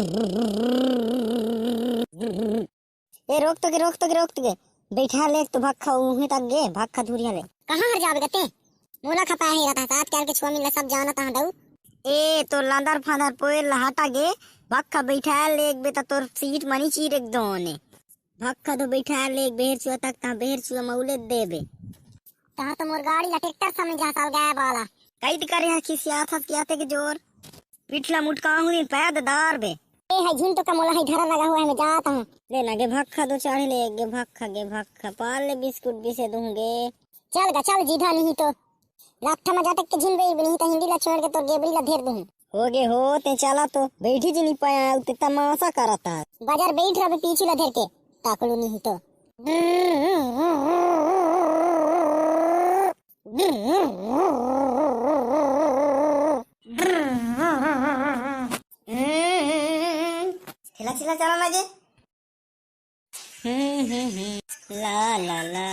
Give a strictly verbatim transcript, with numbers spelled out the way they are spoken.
ए, रोक तो के, रोक तो के, रोक तो के। बैठा ले तो भक्खा उहें तक गे, भक्खा धुरिया ले। कहाँ हर जाबे गते? मोला खपाए ही रहता था, आजकल के छुआ मिला सब जानत हूँ दऊ। ए, तो लंदर फंदर पोए लहाटा गे, भक्खा बैठा ले एक बे त तोर सीट मनी चीर एक दोने। भक्खा तो बैठा ले एक बेहर छुआ तक ता बेहर छुआ मौले देबे। तहां तो मोर गाड़ी ला ट्रैक्टर समझ जा साल गाय वाला। कई ती करे है खिसियात हस किया ते के जोर। पिछला मुटका हूँ दिन पैद दार बे। ए है झिन तो कमोला है धरा लगा हुआ है, मैं जाता हूँ। ले ना गे भक्खा दो चाढ़े ले गे भक्खा गे भक्खा पाल ले बिस्कुट भी से दूंगे। चल गा चल जीधा नहीं तो। लाठा में जाटक के झिन बे नहीं तो हिंदी ला छोड़ के तोर गेबरी ला धेर दूं। हो गे हो ते चला तो बैठी जी नहीं पाया ते तमाशा करता। बाजार बैठ रहा पीछू ला धेर के ताकलू नहीं तो। ठेला ठेला चला लगे। हम्म, हम्म, हम्म। ला, ला, ला।